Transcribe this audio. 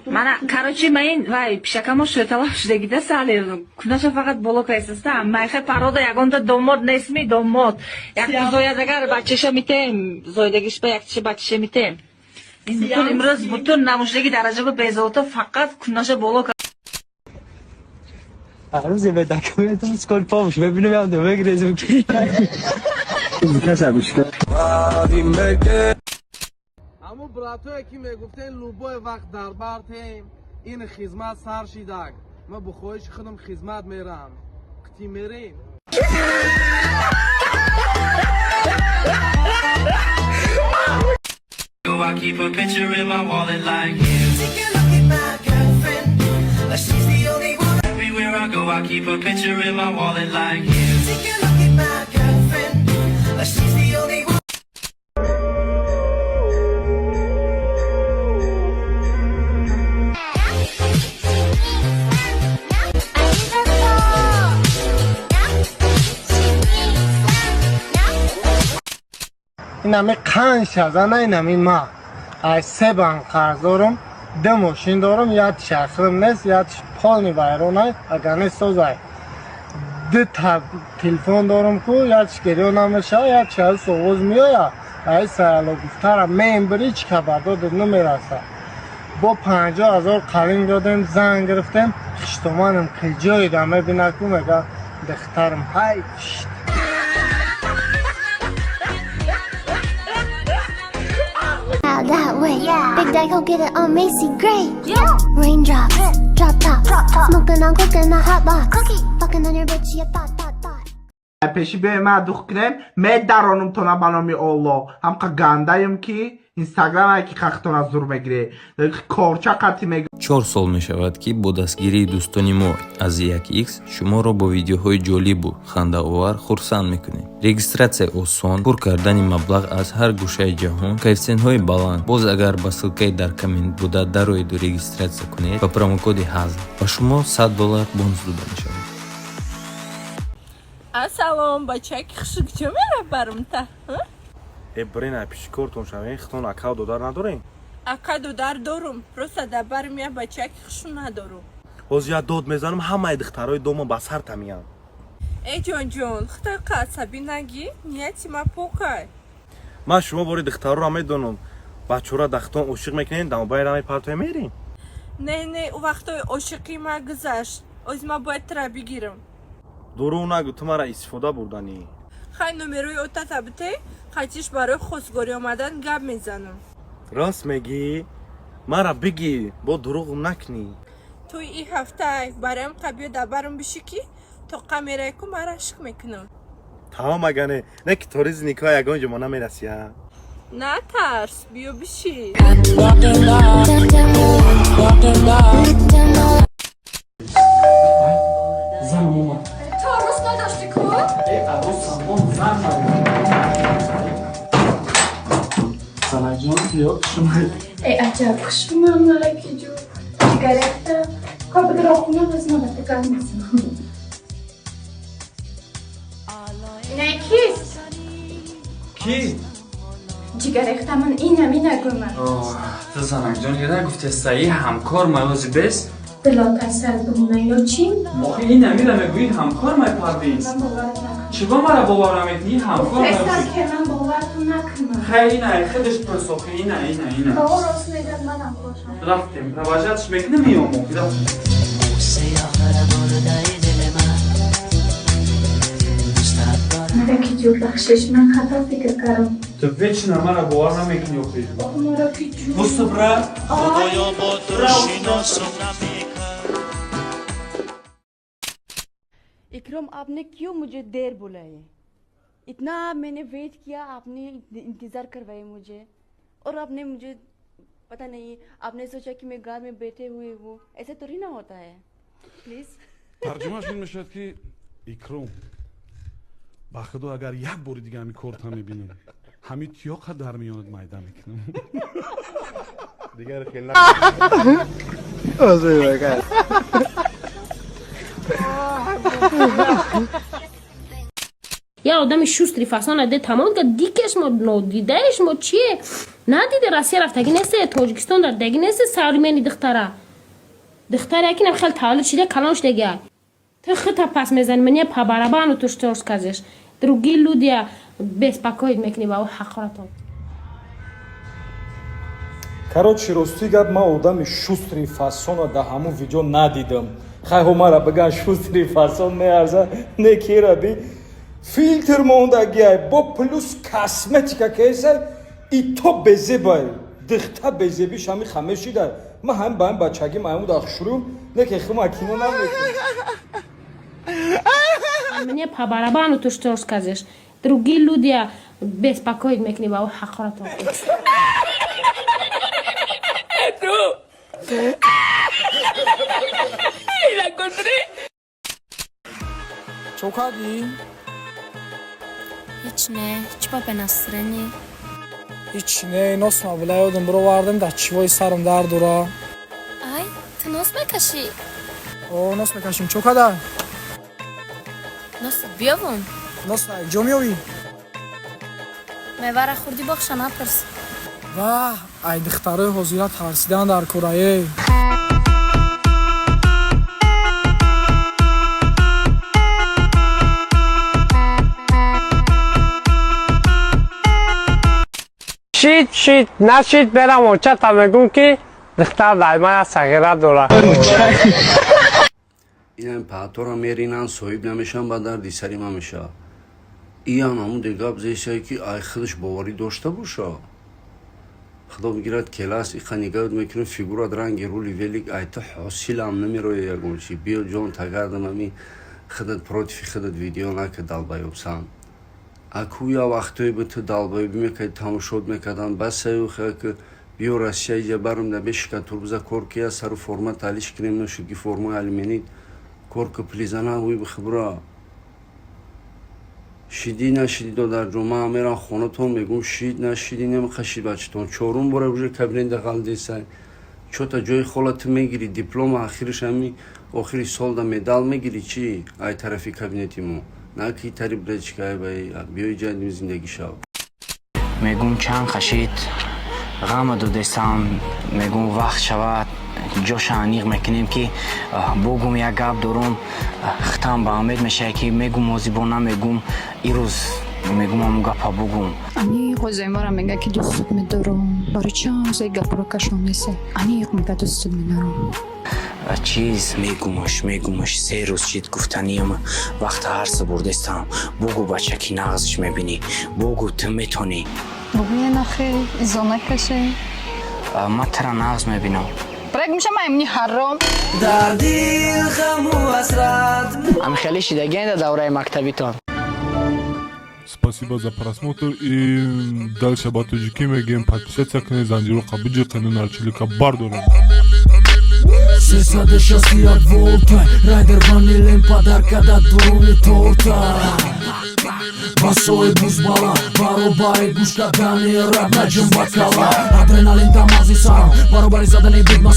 Мана, короче, ма ин вай пишакамо шӯталаб шудагида, сали кунаша фақат боло кайсаста. Майхе парода ягонта домод нестми, домод. Як зояд, агар бачаша митем, зоидагиш ба яктиша бачаша митем. Ин бутун имрӯз бутун намушдаги дараҷа безовта, фақат кунаша боло. Рӯзе бе документам скоро помощь бибинем, ям мегрезем. Ҳамун братое, ки мегуфтен, любой вақт дар бартем, ин хизмат сар шидак. Ман бо хоҳиши худам хизмат мерам, қити мерем. I keep a picture in my wallet like you. Take a look at my girlfriend. She's the only one. Everywhere I go, I keep a picture in my wallet like you. Take a look at my girlfriend. She's the only one. Инами қанд шазана, инами ма ай се банк қарз дорум, ду мошин дорум, як шахрим нест, як полный вайронай, агар не созай, ду та телефон дорум ку, якш гирё намешава, якш ҳаз овоз меоя, ай саяло гуфтара мембири, чӣ хабардодед, намераса. Бо 50 000 қалин додем, зан гирифтем, хиштоманам киҷоида мебина ку, мега духтарам ҳай шт. That way. Yeah. Big Daddy, go get it on Macy Gray. Yeah. Raindrops, drop top, smoking on cooking the hot box. Cookie, fucking on your bitch, yeah, thot, thot, thot. Пеши биёй, ма дух кунем, медаронумтона ба номи Олло. Ҳамқа гандаем, ки инстаграм ки хахтона зур мегире, корча қатӣ мег. 4 сол мешавад, ки бо дастгирии дӯстони мо аз 1x шуморо бо видеоҳои ҷолибу хандаовар хурсанд мекунем. Регистратсия осон, пур кардани маблағ аз ҳар гӯшаи ҷаҳон, коэффисиентҳои баланд. Боз агар ба ссылкаи дар коммент буда дароеду регистратсия кунед, ба промокоди ҳазл ба шумо 100 доллар бонус дода мешавад. Ассалом, бачаки хушук, чо мера барумта? Э, бирен, ай пиши кортон шавен, хитон акав додар надорем? Ака додар дорум, просто дар барм я бачаки хушу надорум. Ҳозир я дод мезанам, ҳамаи духтарои дома ба сар тамиям. Э, ҷонҷон, хитай қа асабӣ нагӣ, нияти ма покай. Ман шумо бори духтароро медонам, бачора дахтон ошиқ мекунем, дамобайра мепартоем, мерем. Не, не, ӯ вақтои ошиқии ма гузашт, оз ма бояд тура бигирам. Дурӯғ нагӯ, ту мара истифода бурданӣ. Хай, номерои отата бите, қатиш барои хостгорӣ омадан гап мезанам. Рост мегӣ? Мара бигӣ, бо дурӯғ накунӣ. Тӯи ин ҳафтай, бароям қа биё дар барм бишӣ, ки тоқа мерай ку, ман рашк мекунам. Тамом, агане не ки торизи никоҳ ягон ҷо мо намерасӣ, а? На тарс, биё бишӣ. Занам омад. Ту арӯс надошти ку? Э, арӯсам, он зан. Занаҷон, биё, шумо. Э, аҷаб, хушумам, малакиҷу. Ҷигаректа. Кобидро хона аз ма батакар мезанам. Инай кист? Ки? Ҷигарехта ман инам ина гӯма. Ту, занакҷон, ира гуфтестаи ҳамкор май ози бес. Дилотар сар бимона ё чӣ? Охи, ин амира мегӯӣ, ҳамкор май, Парвиз. Ман боварат накунам. Чӣ ба мара бовар намекунӣ, ҳамкор май? Фестар ке ман боварту накунам. Хай, ина худаш пурсохи, ина, ина, ина. Ба рост мегӯяд, манам бошам. Рафтем, провожатьш мекунем, меём, рафтем. Мараки ҷӯ, бахшиш, ман хато фикр кардам. Ту вечно мара бовар намекунӣ, охи. Охи, мараки ҷӯ. Бусто, бра. Худоё, бо ту шиносум. इकरम, आपने क्यों मुझे देर बुलाई? इतना मैंने वेट किया, आपने इंतज़ार करवाई मुझे और आपने मुझे पता नहीं, आपने सोचा कि मैं घर में बैठे हुए हूँ। ऐसा थोड़ी ना होता है, प्लीज़। Тарҷумааш ин мешавад, ки Икром, ба худо, агар як бори дига ҳамин корта мебинем, ҳамин тиёқа дар миёнат майда мекунам. Дигар хел. Я одами шустрый фасона де тамом ка дикеш мо, нодидаеш мо чие. Надиди, Россия рафтагӣ несте, Тоҷикистон дадаги несте. Современный духтара, духтаре ки нам хел таваллуд шида, калон шидагиа. Ту хита пас мезани, мне по барабану ту что скажешь. Другие люди беспокоить мекунӣ ба ӯ ҳақоратон. Короче, рости гап, ман одами шустрый фасона дар ҳамун видео надидам. Хайҳо, мара биган, шустрый фасон меарза, не кираби филтр мондагиай, бо плюс косметика кесай и то безебай. Дихта безебиш ҳами хамешидай. Ман ҳами ба ҳами бачагӣ маҳмуд ахшурум, не ки хума кино намекунам. Мне по барабану ту что скажешь. Другие люди беспокоить мекунӣ ба ӯ ҳақоратон. ¡No! ¡La encontré! Чо кардӣ? Ҳеч не, чӣ ба бенастроение? Ҳеч не, носма била ёдам бировардам, дар чивои сарам дард дора. Ай, ту нос мекашӣ? О, нос мекашим, чо када? Носат биёвум. Нос ҷо меёвӣ? Мевара хурди боғша, напурс. Ваҳ, ай духтарои ҳозира тарсидан дар корае. Шид, шид, нашид, берам очата мегум, ки духтар дар ман сағира дора. Инам паътора меринан, соҳиб намешаванд, ба дарди сари ман мешавад. Иам ҳамун дегап зесае, ки ай худаш боварӣ дошта боша. Худо бигирад, келас иқа нигаҳ мекунем, фигурат ранги рули велик, ай ту ҳосилам намероя ягон чи. Биё, ҷон тагардам, ами худат против худат видео нака, долбоёб сан. Аку я вақтое бы ту долбоёбӣ мекарди, тамошот мекардан, басаю ки биё Россия, иҷа барм да бешика турбуза кор кия, сару форма талиш кунем, ношид ки формаи алюминит кор ки плизана ҳуй бихибра. Шидӣ нашидӣ, додарҷон, ман мерам хонатон, мегум, шид нашидӣ, намехашид бачатон. Чорум бора уже кабинета ғалдесай. Чота ҷои хола ту мегирӣ, диплома ахириш ҳами охири сол да медал мегирӣ, чӣ ай тарафи кабинети мо на ки тари бречкай бай биёи ҷайдим зиндагӣ шав. Мегум, чанд хашид ғама додестам, мегум, вақт шавад, ҷоша аниқ мекунем, ки бугум, як гап дорум, хитам ба умед мешавад, ки мегум, ҳозибо намегум, ирӯз мегум, ҳамун гапа бугум. Аниқ озои мега, ки дӯстат медорам. Барои чанд рӯза гапро кашон несе. Аниқ мега, дӯстат медорам. Чиз мегумаш, мегумаш, 3 рӯз шид гуфтаниям, вақта ҳарса бурдестам. Бугу, бача, ки нағзиш мебинӣ, бугу, ту метонӣ. Бугӯе нахе, изо накаше. Ман тара нағз мебинам. Брек меша маймуни ҳаром. Дар дил ғаму ҳасрат. Ами хеле шидагианда давраи мактабитон. Спасибо за просмотр и дальше ба тоҷикӣ мегӯем: подписаться кунед, занҷироқа биҷиқенед, нарчилика бардоред. 361 волта райдер ванилем подарка да дуруни торта. Басои бузбала баробари гӯш кардани раб наҷум бакала. Адреналин дар мағзи сарам баробари задани бигма.